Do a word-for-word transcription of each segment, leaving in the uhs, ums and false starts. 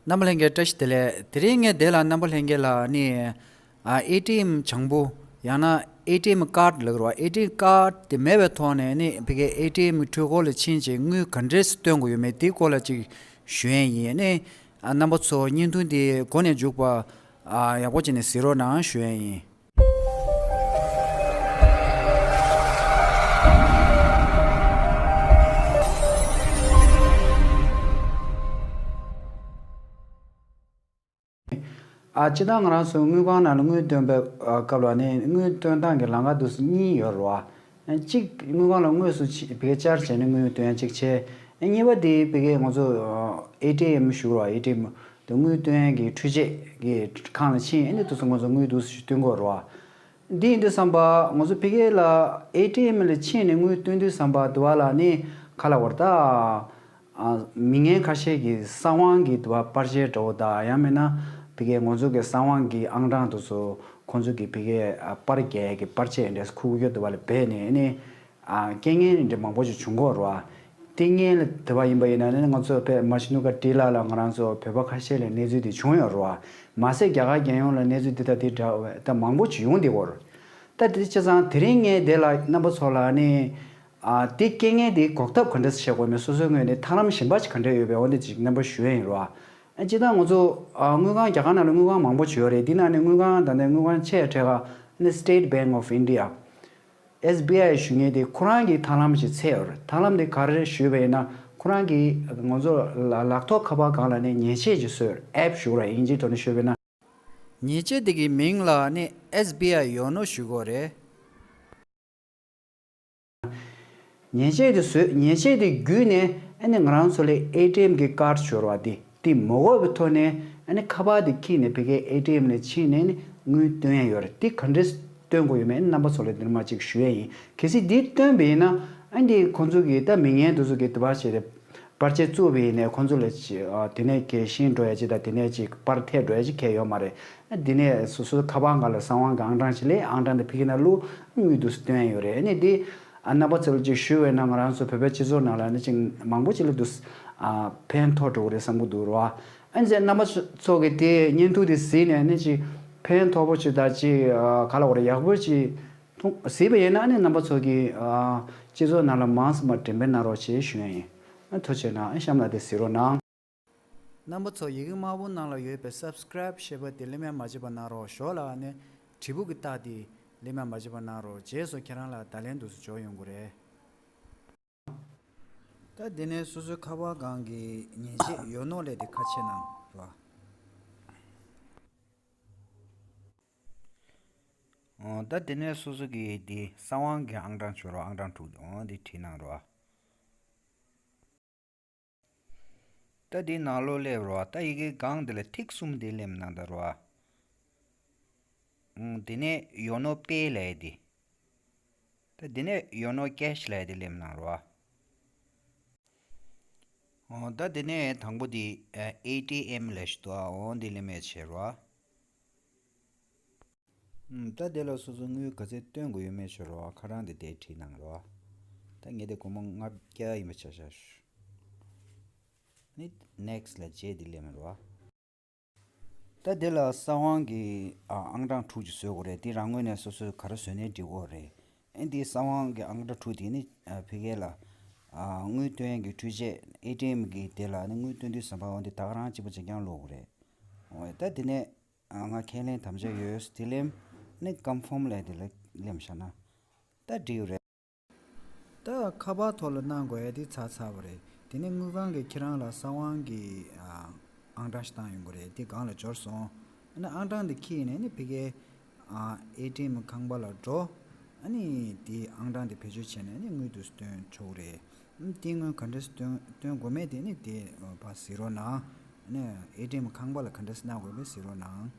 རྣམ་པ་ལྷན་རྒྱས་བཀྲ་ཤིས་བདེ་ལེགས། དེ་རིང་ངས་འདི་ལ་རྣམ་པ་ལྷན་རྒྱས་ལ་ནི་ཨེ་ཊི་ཨེམ་བྱང་བུ་ཡང་ན་ཨེ་ཊི་ཨེམ་ཀར་ཌི་ལབ་རོགས། ཨེ་ཊི་ཨེམ་ཀར་ཌི་དེ་མེད་པའི་ཐོག་ནས་ནི་ཕ་གིའི་ཨེ་ཊི་ཨེམ་གྱི་འཕྲུལ་འཁོར་ལ་ཕྱིན་བྱས་དངུལ་ག་འདྲས་སེ་བཏོན་དགོས་ཡོད་མེད་དེའི་སྐོར་ལ་ཅིག་ཞུ་ཡས་ཡིན། ནི་རྣམ་པ་ཚོ་བརྙན་ཐུང་འདི་འགོ་ནས་མཇུག་བར་ཡག་པོ་བྱས་ནས་གཟིགས་རོགས་གནང་ཞུ་ཡས་ཡིན། ཨ་སྤྱིར་བཏང་ང་རང་ཚོ་དངུལ་ཁང་ནང་ལ་དངུལ་བཏོན་པའི་ཨ་སྐབས་ལ་ནི་དངུལ་བཏོན་སྟངས་ཀྱི་ལམ་ཁ་དེ་ཚོ་གཉིས་ཡོད་རེད་བ། གཅིག་དངུལ་ཁང་ལ་དངོས་སུ་ཕྱི་ཕ་གིར་བཅར་བྱས་ནས་དངུལ་བཏོན་ཡ་གཅིག་བྱས། གཉིས་པ་དེ་ཕ་གིར་ང་ཚོ་ཨེ་ཊི་ཨེམ་ཞུ་རོགས། ཨེ་ཊི་ཨེམ་དུ་དངུལ་བཏོན་ཡ་གི་འཕྲུལ་ཆས་ཀྱི་ཁང་ལ་ཕྱིན། ཨ་ནི་དེ་ཚོ་ང་ཚོ་དངུལ་དེ་ཚོ་བཏོན་དགོས་རེད་བ། འདི་ཡིན་དུས་ཙམ་པ་ང་ཚོ་ཕ་གི་ལ་ཨེ་ཊི་ཨེམ་ལ་ཕྱིན་ནས་དངུལ་བཏོན་དུས་ཙམ་པ་དུ་བ་ལ་ནི་ཁ་ལ་བར་ད། ཨ་མི་ངན་ཁ་ཤས་ཀྱིས་གསང་བའི་གི་དུ་བ་པར་ཆས་འདྲ་བོ་དང་ཡང་མིན་ན་ཕ་གིའི་ང་ཚོ་གི་གསང་བའི་གི་ཨང་གྲངས་དེ་ཚོ་ཁོང་ཚོ་གི་ཕ་གིའི་ཨ་པར་རྒྱག་གི་པར་ཆས་འདྲ་ཁུག་ཀྱོག་དུ་བ་ལ་སྦས་ནས་ནི་ཨ་རྐྱེན་ངན་འདྲ་མང་པོ་ཞིག་བྱུང་གི་ཡོད་རེད་བ། དེ་སྔོན་ལ་དུ་བ་ཡིན་པ་ཡིན་ན་ནི་ང་ཚོ་ཕ་མ་ཤི་ནུ་ཀ་ཏི་ལ་ལ་ང་རང་ཚོ་བོད་པ་ཁ་ཤས་ལ་གནས་ཚུལ་དེ་བྱུང་ཡོད་རེད་བ། མ་ཟད་རྒྱ་གར་རྒྱལ་ཡོངས་ལ་གནས་ཚུལ་དེ་དང་དེ་འདྲ་བ་ད་མང་པོ་ཞིག་ཡོང་བསྡད་ཡོད་རེད། ད་དེ་བྱས་ཙང་དེ་རིང་ངས་འདི་ལ་རྣམ་པ་ཚོ་ལ་ནི། ཨ་དེ་རྐྱེན་ངན་དེ་འགོག་ཐབས་ག་འདྲ་བྱེད་དགོས་མིན་སོ་སོའི་ངོས་ནས་ཐབས་ལམ་གཞན་པ་ཅིག་ག་འདྲ་ཡོད་པའི་འོ་འདི་ཅིག་རྣམ་པ་ཞུ་ཡ་ཡིན་རོ། ཨ་སྤྱིར་བཏང་ང་ཚོ་ཨ་དངུལ་ཁང་རྒྱ་གར་ནང་ལ་དངུལ་ཁང་མང་པོ་ཅིག་ཡོད་རེད། འདི་ནང་ནས་དངུལ་ཁང་ད་ལྟ་དངུལ་ཁང་ཆེ་གྲས་ཀ་ནི་State Bank of India། S B I ཞུ་མཁན་དེ་ཁོ་རང་གི་ཐབས་ལམ་ཅིག་འཚོལ་ཡོད་རེད། ཐབས་ལམ་དེ་ག་རེ་ཞུས་པ་ཡིན་ན་ཁོ་རང་གི་ང་ཚོ་ལ་ལག་ཐོག་ཁ་པར་སྒང་ལ་ནི་མཉེན་ཆས་ཅིག་བཟོས་ཡོད་རེད། ཨེབ་ཞུ་ར་དབྱིན་ཇིའི་ཐོག་ནས་ཞུས་པ་ཡིན་ན། མཉེན་ཆས་དེ་གི་མིང་ལ་ནི་S B I Yono ཞུ་གི་ཡོད་རེད། མཉེན་ཆས་དེ་བཟོས། མཉེན་ཆས་དེ་བརྒྱུད་ནས་ཨ་ནི་ང་རང་ཚོ་ལ་ཨེ་ཊི་ཨེམ་གི་ཀར་ཌི་ཞུ་བ་དེ་དེ་མ་དགོས་པའི་ཐོག་ནས་ཨ་ནི་ཁ་པར་དེ་འཁྱེར་ནས་ཕ་གིའི་ཨེ་ཊི་ཨེམ་ལ་ཕྱིན་ནས་ནི་དངུལ་བཏོན་ཡ་ཡོད་རེད། དེ་ག་འདྲས་བཏོན་དགོས་ཡོད་མེད་རྣམ་པ་ཚོ་ལ་འདིར་མ་ཅིག་ཞུ་ཡ་ཡིན། གལ་སྲིད་འདི་བཏོན་པ་ཡིན་ན་ཨ་ནི་ཁོང་ཚོ་གི་ད་མི་ངན་དེ་ཚོ་གི་དུ་བ་བྱས་ཏེ། པར་ཆས་བཙུགས་པ་ཡིན་ནའི་ཁོང་ཚོ་ལ་ཅི་ཨ་དེ་ནས་གལ་ཤེས་འགྲོ་ཡ་ཅིག་དང་དེ་ནས་ཅིག་པར་ཐེབས་འགྲོ་ཡ་ཅིག་གལ་ཡོད་མ་རེད། ཨ་དེ་ནས་སོ་སོའི་ཁ་པར་སྒང་ལ་གསང་བའི་ཨང་གྲངས་ཅིག་སླེབས། ཨང་གྲངས་དེ་ཕ་གི་ནང་བླུགས། དངུལ་དུ་བཏོན་ཡ་ཡོད་རེད། ཨ་ནི་དེ་ཨ་རྣམ་པ་ཚོ་ལ་ཅིག་ཞུ་བས་ན་ང་རང་ཚོ་བོད་པའི་སྤྱི་ཚོགས་ནང་ལ་ནི་ཅིག་མང་པོ་ཅིག་ལ་དུ་ཨ་ཕན་ཐོགས་འགྲོ་གི་རེད་བསམ་གི་འདུག་རོ། ཨ་ནི་རྣམ་པ་ཚོ་གི་དེ་བརྙན་ཐུང་དེ་གཟིགས་ནས་ནི་ཅིག་ཕན་ཐོགས་པོ་ཅིག་དང་ཅིག་ཨ་ག་ལ་བ་རེད་ཡག་པོ་ཅིག་མཐོང་གཟིགས་པ་ཡིན་ན་ཨ་ནི་རྣམ་པ་ཚོ་གི་ཨ་སྤྱི་ཚོགས་ནང་ལ་མང་ཙམ་མ་འགྲེམས་སྤེལ་གནང་རོགས་ཞེས་ཞུ་ཡ་ཡིན། ཨ་ཐུགས་རྗེ་གནང་། ཨ་གཤམ་ལ་དེ་གཟིགས་རོགས་གནང་། རྣམ་པ་ཚོ་ཡི་གེ་དམར་པོ་ནང་ལ་ཡོད་པའི་སབ་སི་ཀ་རེབ་ཞེས་པ་དེ་ལེན་མ་བརྗེད་པ་གནང་རོགས། ཞོར་ལ་ནི་དྲིལ་བུ་གི་རྟགས་དེ་ལེན་མ་བརྗེད་པ་གནང་རོགས། རྗེས་སུ་ཁྱེད་རང་ལ་བརྡ་ལན་དུ་འབྱོར་ཡོང་གི་རེད། ད་དེ་ནས་སོ་སོའི་ཁ་པར་སྒང་གི་མཉེན་ཆས་ཡོ་ནོ་ལས་དེ་ཁ་ཕྱེ་གནང་རོགས། ཨོ་ད་དེ་ནས་སོ་སོ་གི་དེ་གསང་བའི་གི་ཨང་གྲངས་བྱོས་རོགས། ཨང་གྲངས་དྲུག་དེ་ཨོ་དེ་བྲིས་གནང་རོགས། ད་དེ་ནང་ལོགས་སླེབས་རོགས། ད་ཡི་གེ་སྒང་དེ་ལ་ཐིག་གསུམ་དེ་ལེན་གནང་ད་རོགས། ཨང་དེ་ནས་ཡོ་ནོ་པེ་ལབ་ཡ་དེ། ད་དེ་ནས་ཡོ་ནོ་ཀེ་ཤི་ལབ་ཡ་དེ་ལེན་གནང་རོགས། ཨོ་ད་དེ་ནས་དང་པོ་དེ་ཨེ་ཊི་ཨེམ་ལབ་ཞིག་འདུག་ཨ། ཨོ་འདི་ལེན་མེད་བྱེད་རོགས། ཨུམ། ད་དེ་ལ་སོ་སོ་དངུལ་ག་ཚད་བཏོན་དགོས་ཡོད་མེད་ཤོད་རོགས། ཁ་གྲངས་དེ་དེ་བྲིས་གནང་རོགས། ད་ངས་དེ་སྒོར་མོ་ལྔ་བརྒྱ་ཡིན་པ་ཆ་བཞག་ཞུ། ནི་ནེག་སི་ལ་རྗེས་དེ་ལེན་རོགས། ད་དེ་ལ་གསང་བའི་གི་ཨ་ཨང་གྲངས་དྲུག་ཅིག་བཟོ་དགོས་རེད། དེ་རང་ངོས་ནས་སོ་སོས་ག་རེ་བཟོས་ནའི་འགྲིག་གི་རེད། ཨེ་འདི་གསང་བའི་གི་ཨང་གྲངས་དྲུག་དེ་ནི་ཨ་ཕ་གི་ལ་ཨ་དངུལ་བཏོན་ཡས་ཀྱི་འཕྲུལ་ཆས་ཨེ་ཊི་ཨེམ་གི་དེ་ལ་ནི་དངུལ་བཏོན་དུས་ཙམ་པ་འོ་འདི་ད་ག་རང་གཅིག་པ་གཅིག་རྐྱང་ལོག་གི་རེད། འོ་ད་དེ་ནས། ང་ཁས་ལེན་དམ་བཅའ་ཡོད། དེ་ལེམ་ནི་ཀོན་ཕོམ་ལབ་དེ་ལ་ལེམ་བཞག་ན་ད་འགྲིག་ཡོད་རེད། ད་ཁ་པར་ཐོག་ལ་གནང་དགོས་ཡ་དེ་ཚར་ཚར་བ་རེད། དེ་ནས་དངུལ་ཁང་གིས་ཁྱེད་རང་ལ་གསང་བའི་གི་ཨང་གྲངས་ཤིག་བཏང་ཡོང་གི་རེད། དེ་སྒང་ལ་འབྱོར་སོང་། ཨ་ནི་ཨང་གྲངས་དེ་འཁྱེར་ནས་ནི་ཕ་གིའི་ཨེ་ཊི་ཨེམ་ཁང་པ་ལ་འགྲོ། ཨ་ནི་དེའི་ཨང་གྲངས་དེ་བེད་སྤྱོད་བྱས་ནས་ནི་དངུལ་དེ་བཏོན་ཆོག་གི་རེད། ཨ་ནི་དེ་དངུལ་ག་འདྲས་བཏོན་བཏོན་དགོས་མེད་དེ་ནི་དེ་ཕར་གཟིགས་རོགས་གནང་། ཨ་ནི་ཨེ་ཊི་ཨེམ་ཁང་པ་ལ་ག་འདྲས་གནང་དགོས་མེད་གཟིགས་རོགས་གནང་།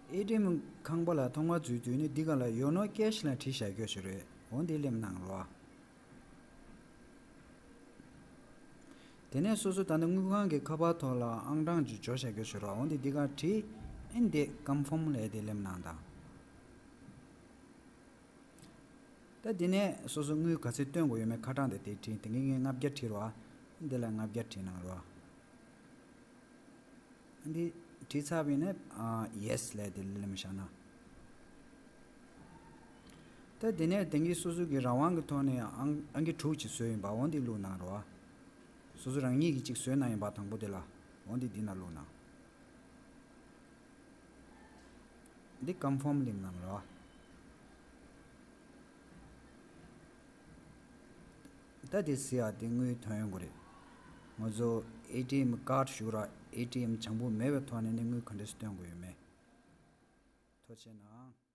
ཨེ་ཊི་ཨེམ་ཁང་པ་ལ་ཐོག་མར་འཛུལ་དུས་ནི་འདི་སྒང་ལ་ཡོ་ནོ་ཀེ་ཤི་ལབ་བྲིས་བཞག་རྒྱུ་ཞིག་རེད། འོ་འདི་ལེམ་གནང་རོགས། དེ་ནས་སོ་སོ་ད་ནི་དངུལ་ཁང་གི་ཁ་པར་ཐོག་ལ་ཨང་གྲངས་ཅིག་འབྱོར་བཞག་རྒྱུ་ཞིག་རེད། འོ་འདི་འདི་སྒང་བྲིས། ཨེ་འདི་ཀོན་ཕོམ་ལབ་དེ་ལེམ་གནང་དང་། ད་འདི་ནས་སོ་སོ་དངུལ་ག་ཚད་བཏོན་དགོས་ཡོད་མེད་ཁ་གྲངས་དེ་དེ་བྲིས། དེ་གི་ངས་ལྔ་བརྒྱ་བྲིས་རོགས། འདི་ལ་ལྔ་བརྒྱ་བྲིས་གནང་རོགས། འདི་བྲིས་ཚར་བ་ཡིན་ན། ཨ། ཡེས་ལབ་དེ་ལེམ་བཞག་ན། ད་དེ་ནས་དེང་གི་སོ་སོ་གི་རང་དབང་གི་ཐོག་ནས་ཨང་ཨང་ཀི་དྲུག་ཅིག་བཟོས་ཡིན་པ། འོ་འདི་བླུགས་གནང་རོགས། སོ་སོ་རང་ཉིད་ཀྱིས་ཅིག་བཟོས་གནང་ཡིན་པ། དང་པོ་དེ་ལ། འོ་འདི་འདི་ན་བླུགས་གནང་། འདི་ཀོན་ཕོམ་ལེམ་གནང་རོགས། ད་དེ་ཟེར་ཡ་དེ་དངུལ་ཐོན་ཡོང་གི་རེད། ང་ཚོ་ཨེ་ཊི་ཨེམ་ཀར་ཌི་ཞུ་ར། ཨེ་ཊི་ཨེམ་བྱང་བུ་མེད་པའི་ཐོག་ནས་ནི་དངུལ་ག་འདྲས་སྟོན་དགོས་ཡོད་མེད། ཐུགས་རྗེ་གནང་།